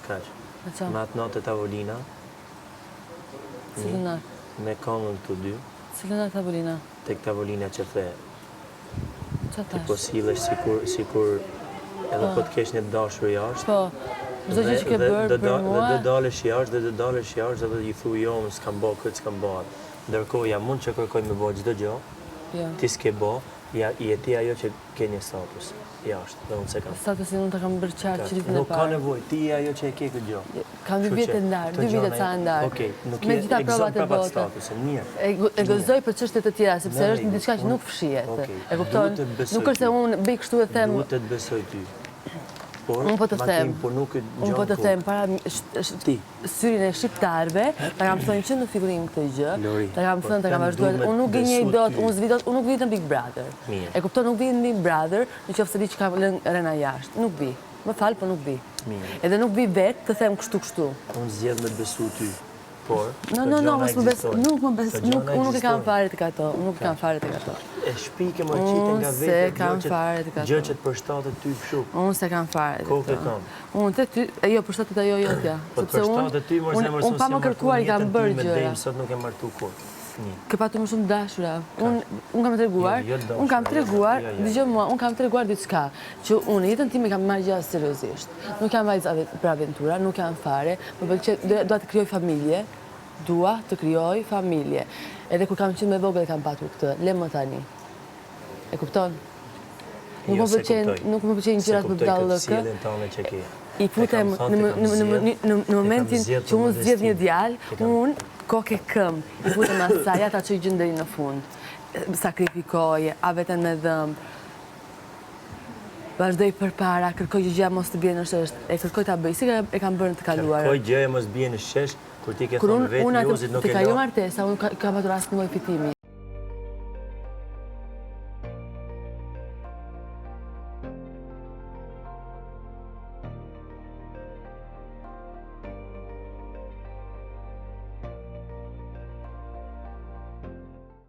Kaq. Me atë natë te tavolina. Cilën natë? Me këngën këtu dy. Cilën natë tavolina? Tek tavolina që the. Ça thash? Ti po sillesh sikur, sikur edhe po, po të kesh një të dashur jashtë. Po, çdo gjë që ke bërë për mua. Dhe do dalësh jashtë, dhe do dalësh jashtë, dhe i thu jo, unë s'kam bo këtë, s'kam bo atë. Ndërkohë jam unë që kërkoj me bo çdo gjë, jo. ti s'ke bo, ja, je ti ajo që ke një status jashtë dhe unë s'e kam. Statusin unë ta kam bërë qartë që ditën e parë. Nuk ka nevojë, ti je ajo që e ke këtë gjë. Kam dy vjet e ndarë, dy vite ca e ndarë. Okej, nuk je e gëzon prapë atë statusin, mirë. E gëzoj për çështje të tjera, sepse është diçka që nuk fshihet. E kupton? Nuk është se unë bëj kështu e them. Duhet të të besoj ty. Por, unë po të them, unë po të them para syrin e shqiptarëve, ta kam thënë që në fillim këtë gjë, ta kam thënë, ta kam po vazhduar, unë nuk gënjej dot, unë s'vi dot, unë nuk vi në Big Brother. E kupton, nuk vi në Big Brother, në qoftë se di që kam lënë rrena jashtë. Nuk vi. Më fal, po nuk vi. Edhe nuk vi vetë të them kështu kështu. Unë zgjedh me të besu ty. Por, no, no, no, mos më bes, nuk më bes, nuk, unë nuk e kam fare tek ato, unë nuk e kam fare tek ato. E shpike më qite nga vetë, s'e kam fare tek ato. Gjë që të përshtatet ty kështu. Unë s'e kam fare tek ato. Kokë e kam. Unë te ty, e jo, përshtatet ajo jotja. Po të përshtatet ty, mor zemër, unë pa më kërkuar i kam bërë gjëra. Sot nuk e martu kurrë. Ke patur më shumë dashura. Unë unë kam treguar, jo, jo unë kam jo, treguar, dëgjo mua, unë kam treguar diçka që unë në jetën time kam marrë gjëra seriozisht. Nuk jam vajzë për aventura, nuk jam fare, më pëlqen, dua të krijoj familje, dua të krijoj familje. Edhe kur kam qenë më e vogël e kam patur këtë, le më tani. E kupton? Nuk jo, më pëlqen, nuk më pëlqejnë gjërat për budallallëk. I futem në momentin që unë zgjedh një djalë, unë kokë e këmbë, i futem asaj, ja ta çoj gjënë deri në fund. Sakrifikoj, ha veten me dhëmbë. Vazhdoj përpara, kërkoj që gjëja mos të bie në shesh, e kërkoj ta bëj, si e kam bërë në të kaluarën. Kërkoj gjëja mos bie në shesh, kur ti ke thënë vetë Jozit nuk e lë. Tek ajo martesa, unë kam patur asnjë lloj fitimi.